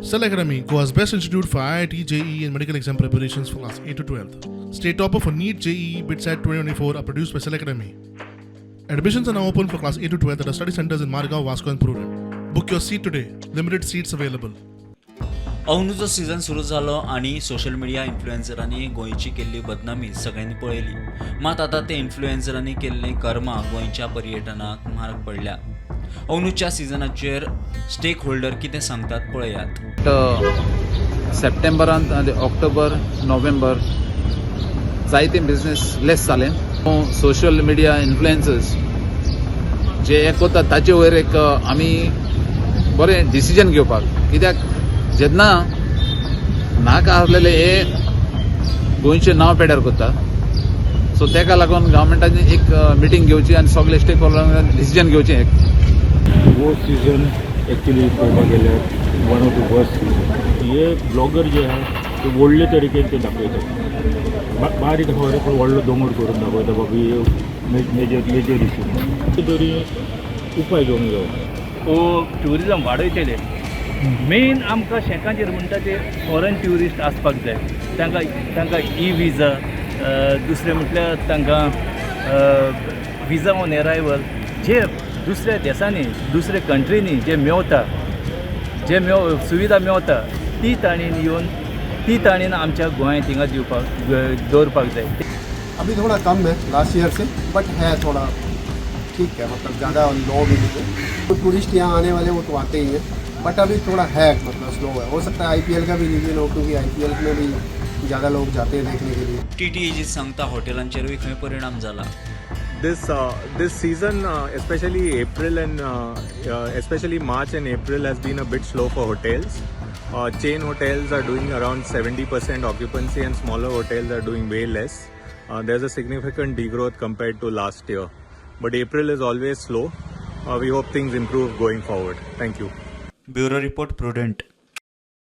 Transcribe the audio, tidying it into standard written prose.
Cell Academy, Goa's best institute for IIT, JEE, and medical exam preparations for class 8 to 12. State topper for NEET, JEE, BITSAT 2024 are produced by Cell Academy. Admissions are now open for class 8 to 12 at our study centers in Margao, Vasco, and Prudent. Book your seat today. Limited seats available. अंदूचो season सुरू जालो आनी social media इन्फ्लुएन्सरांनी गोंयची केल्ली बदनामी सगळ्यांनी पळयली. मात आतां ते इन्फ्लुएन्सरांनी केल्लीं कर्मां गोंयच्या पर्यटनाक म्हारग पडल्या. अंदूच्या सिजनाचेर स्टेक होल्डर कितें सांगतात, पळयात. सप्टेंबरांत आनी ऑक्टोबर, नोव्हेंबर जायते बिझनेस लेस जाले. सोशल मिडिया इन्फ्लुएन्सर्स जे हे करतात, ताचे वयर एक आमी बरें डिसिजन घेवपाक, कित्याक जेन्ना नाका आसलेले हे गोंयचें नांव पेड्यार करता. सो तेका लागून गव्हर्मेंटान एक मिटींग घेवची आनी सगळे स्टेक होल्डरांक डिसिजन घेवचें एक. हो सीझन एक्चुली पळोवपाक गेल्यार one of the worst season. हे ब्लॉगर जे आहा ते व्हडले तरेकेन ते दाखयतात, बारीक खबर, पूण व्हडलो दोंगर करून दाखयता. बाबा, हे मेजर मेजर इशू, तरी उपाय घेवंक जायो. हो ट्युरिजम वाडयतले. मेन आमकां शेकांचेर म्हणटा ते फॉरेन ट्युरिस्ट आसपाक जाय. तांकां ई विजा, दुसरें म्हटल्यार तांकां विजा ऑन एरायवल जे दुसऱ्या देशांनी, दुसऱ्या कंट्रींनी जे मेवता, जे सुविधा मेवता, ती ताणीन येवन ती ताणीन आमच्या गोंयांत थिंगा दिवपाक दवरपाक जाय. अभी थोड़ा कम है लास्ट ईयर से, बट है थोड़ा ठीक है, मतलब ज़्यादा लो भी नहीं है. तो टूरिस्ट यहाँ आने वाले, वो तो आते ही हैं, बट अभी थोड़ा है, मतलब स्लो है. हो सकता है आईपीएल का भी रीजन हो, क्योंकि आईपीएल में भी ज़्यादा लोग जाते हैं देखने के लिए. टीटीएजी सांगता, हॉटेलांचेरूय खंय परिणाम जाला. This season, especially April and especially March and April, has been a bit slow for hotels. Chain hotels are doing around 70% occupancy and smaller hotels are doing way less. There's a significant degrowth compared to last year, but April is always slow. We hope things improve going forward. Thank you. Bureau report, Prudent.